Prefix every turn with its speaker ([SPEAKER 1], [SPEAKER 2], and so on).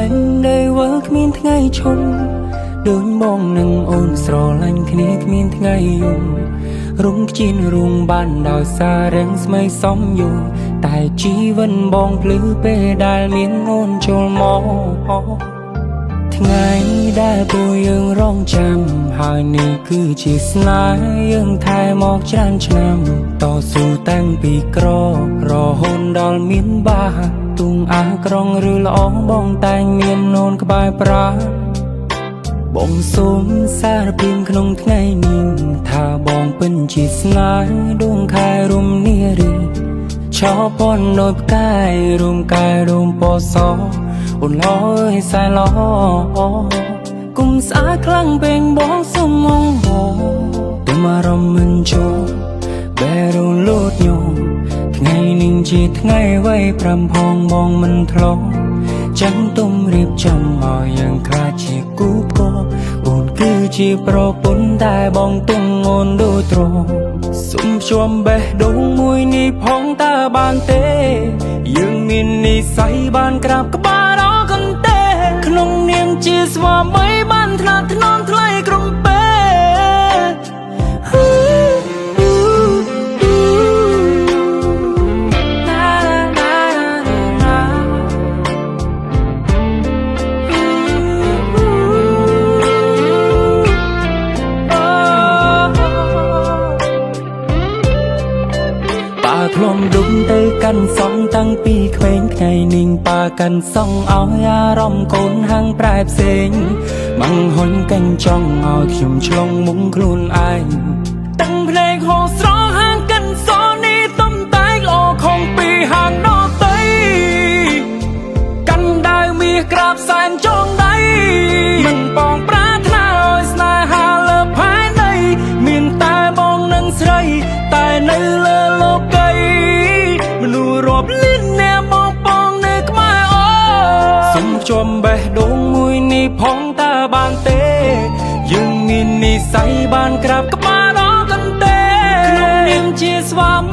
[SPEAKER 1] នដែលវើគ្មានថ្ងៃឈប់ដូចបងនឹងអូនស្រឡាញ់គ្នាគ្មានថ្ងៃយំរុំខ្ជិនរុងបានដោយសាររាំងស្មៃសំយូតែជីវិតបងភ្លឺពេលដែលមានអូនចូលមកថ្ងៃដែលពួកយើងរងចាំហើយនេះគឺជាស្នេហ៍យើងថែមកច្រើនឆ្នាំតស៊ូតាំងពីក្ររហូតដល់មានបាទុងអាក្រងឬល្អបងតែងមានអូនក្បែរប្រាបងសូមសារភាពក្នុងថ្ងៃនេះថាបងពិនជាស្នេហ៍ដួងខែរុំនារីឆោពនដោយផ្កាយរួមកាយរួមពណ៌សអូនឡយសែឡគុំស្អាតខ្លាំងពេកបងសុំងងទុំអារម្មណ៍មិនចូលបែរលូតញោថ្ងៃនេះជាថ្ងៃវ័យប្រាំផងបងមិនធ្លាប់ចឹងទុំរៀបចំឲ្យយើងខ្លាចជាគូផ្គរអូនគឺជាប្រពន្ធតែបងទុំអូនដូចទ្រសុំជួមបេះដូងមួយនេះផងតើបានទេយើងមាននិស័យបានក្រាបក្បាលដល់កន្ទេក្នុងនាមជាស្វាមីបានថ្នាក់ថ្នមថ្លៃក្រុមពេប៉ាធ្លំដុំទៅកាន់សងតាំងពីក្មេងថ្ងៃនេះប៉ាកាន់សងឲ្យអារម្មណ៍កូនហាងប្រែផ្សេងម៉ងហ៊ុនកញ្ចង់ឲ្យខ្ញុំឆ្លងមុងខ្លួនឯងតាំងភ្នែកហោស្រហាងកិនសនេះទំតែកល្អខំពីហាងដតីកាន់ដាវមាសក្រាបសែនចងដៃមិនបងប្រាថ្នាឲ្យស្នេហាលើផែនដីមានតែបងនិងស្រីតែនៅលើលោកីមនុស្សរាប់លានអ្នកបងបងនៅក្បែរអូសុំជួមបេះដូងមួយនេះផងតើបានទេយើងមាននិស័យបានក្រាបក្បាលដល់កន្ទេក្នុងនាមជាស្វាមី